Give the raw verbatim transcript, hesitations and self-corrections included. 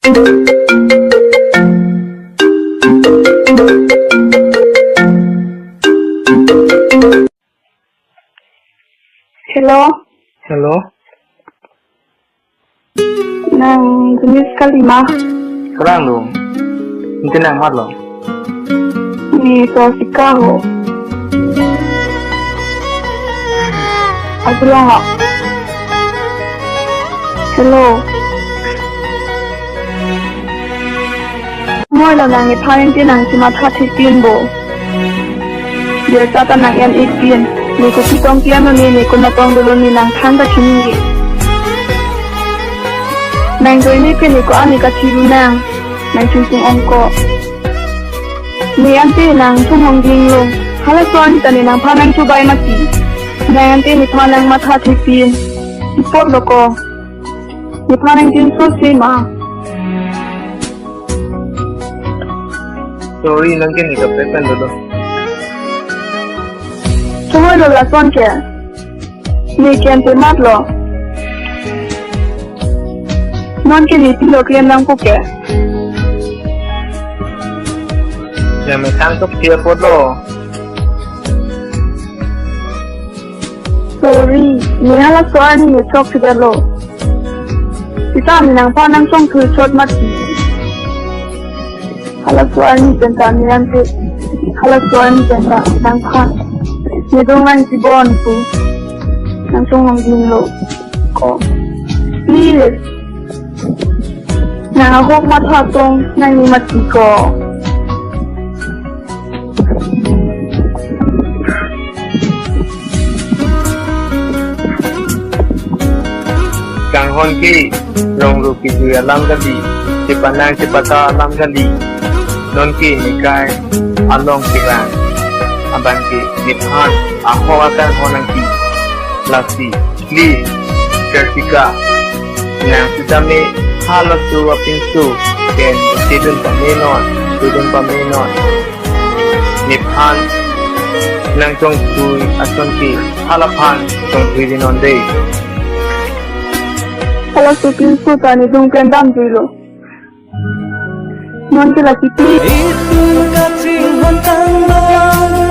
Hello. Hello. Nang Denise kali ma? Kurang dong. Nanti nang mat lo. Ni so sika ho. Aku lo ha. Hello. Moi lo nang iphan nangji nangchematha thekpin bo. Biasa ta nang en-ik pin. Ne ko chetong klem lo ne, ne ko natong dolo ne nang than ta chini. Nang joine ke ne ko ani kachiru nang. Nang chungchung ongko. Ne ante nang chunghong ding lo. Halaso ani ta ne nangphan nangchobai mati. Nang ante nephan nangmatha thekpin. Ipot lo ko. Nephan nangchinso si ma. Sorry, nang ke ne kaprek pen dolo. Chomoi lo lason ke. Ne ke ante mat lo. Non ke ne pilo klem nangpo ke. Nang me tang tok sia po lo. Sorry, ne halaso arni ne chokche det lo. Sita ne nangphan nangchongthu chot mati. Halaso arni pen ta ne ante. Halaso arni pen ta nangphan. Ne dong nangji bon pu. Nangchonghong ding lo. Ko. Please. Nang ahok matha tong nangji mati ko. Kanghon ke rong ru kejui alam kali, chepanang chepata alam kali. Non ke nikai along kerang. Abang ke nephan ahok akanghon nangji. Lasi, please, Jessica. Nang sitame halaso apinso pen chedun pame non, chedun pame non. Nephan nangchongthui ason ke halaphan chongthui di non dei. Halaso apinso ta ne dong pen damjui lo. Non ke laki pi. Itum kachinghon tang bang.